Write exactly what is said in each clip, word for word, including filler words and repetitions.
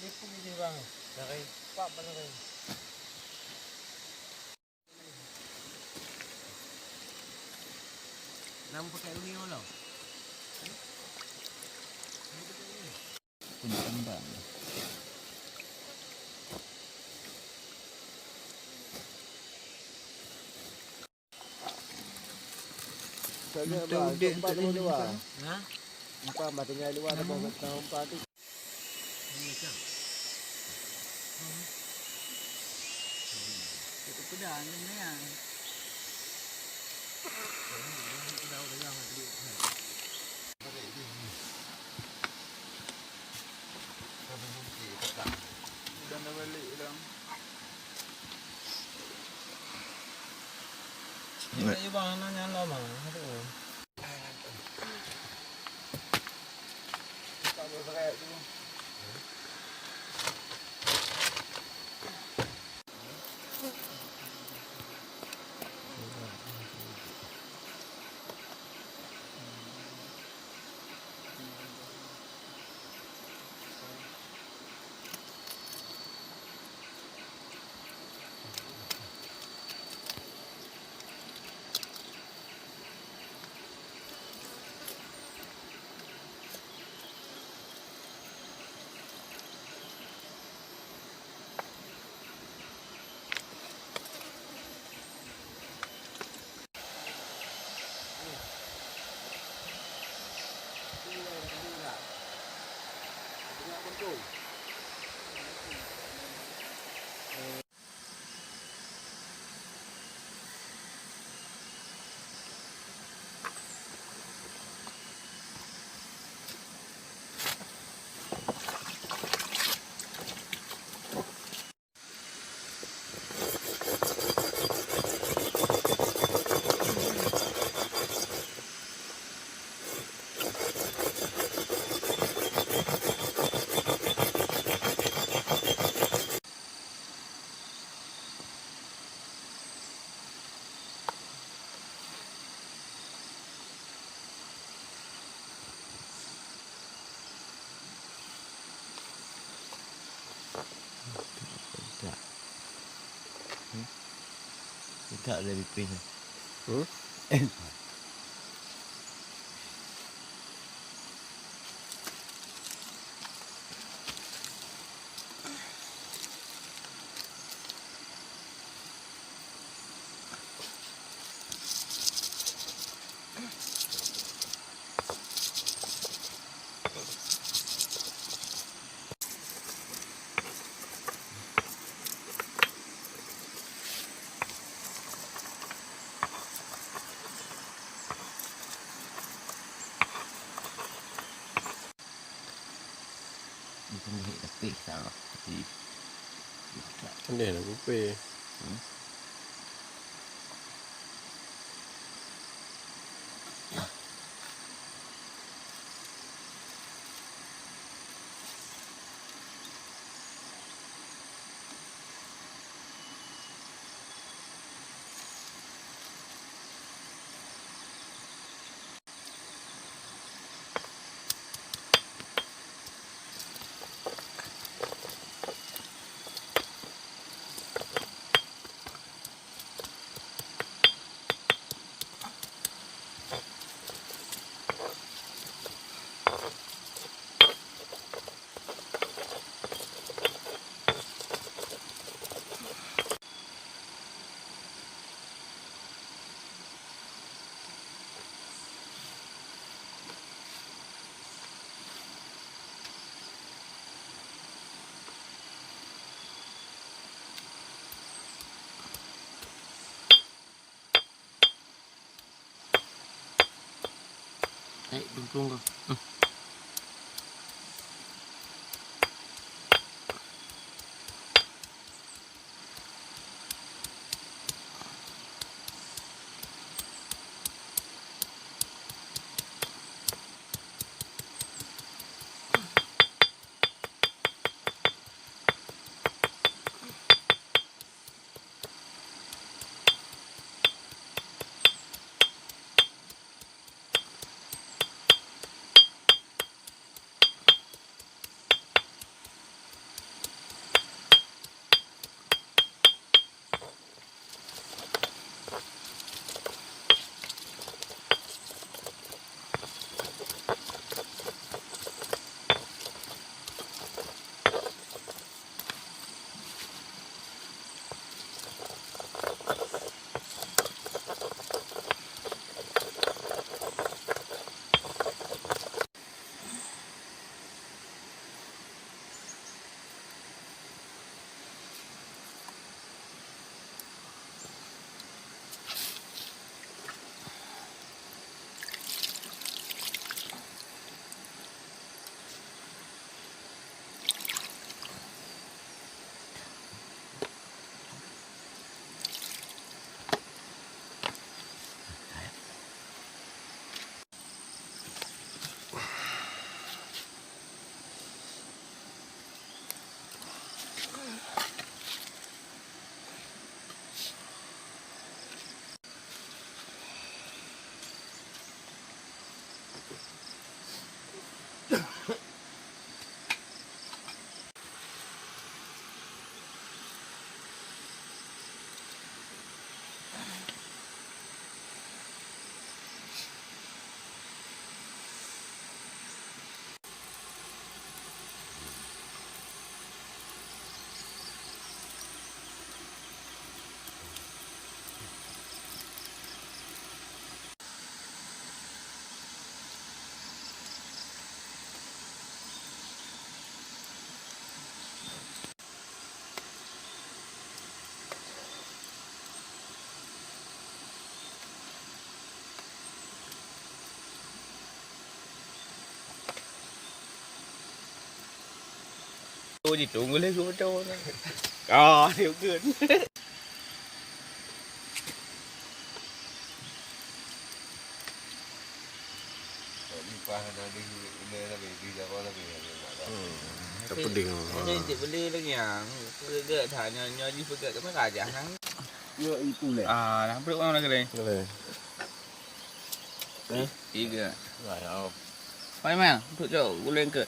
Tipu je bang. Dari pak mana? Nama pakai uni lo? Pun tambah. Soalnya, bah, udek sempat untuk dulu, bah. Ha? Empat, bah, tinggal dua, tambah, tambah empat tu. Ini macam. Hmm. Itu peda, ini ni, ah. Tidak ada di pin. Hmm? Bukan jahit tapi sama. Tapi Pandai lah kupé. Hmm. Taik tungkung kau. Hmm. Oh, jitunggu lé geuh beutôi. Ah, dia kan. Hmm, tak pedih. Ada cek beli lagi yang peugah that nyoe, nyoe jih peugah kami raja nang. Yo, itu leh. Ah, dah perut orang lagi leh. Boleh. Eh? Tiga. Wah, ya. Pai mah, untuk cok guleng ke.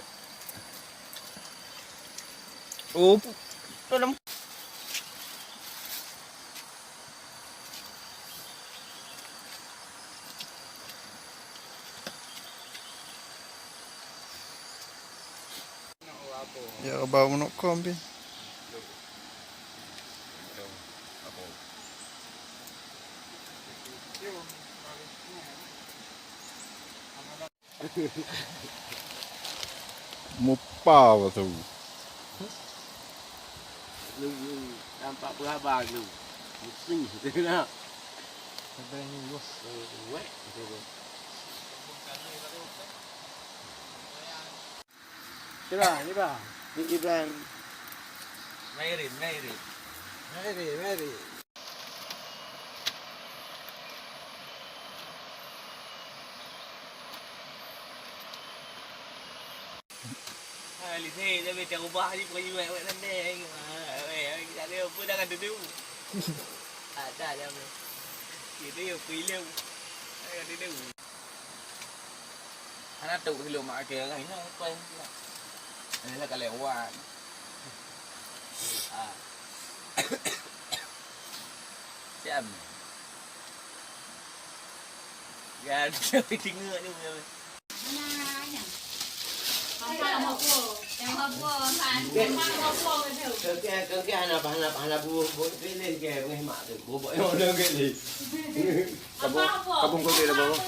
Oh, pu-, tu dalam. Ya, bau manok kom pih. Mupa batu. Lu, lu, nampak beraba lu. Mesti, tu nak. Sampai ni, bos. Eh, wek, tu, bos. Sila, sila. Ni Ibrahim. Mary, Mary. Mary, Mary. Ha, Lise, tapi tak ubah ni, pergi wek-wek sana. Ha, wek, wek, tak ada apa dah kata tu. Tak ada dah apa. Kita yang film. Tak kata tu. Hana tu kilo mak ke orang ni, apa yang pula? Adalah kalau awak. Ah. Siap. Ya, tapi tengok ni. Kau kira, kau kira hana, hana, hana bubuh, bubuh, pilih ke, menghemat tu. Bubuk yang ada ke ni? Kabung, kabung kau kira bawah.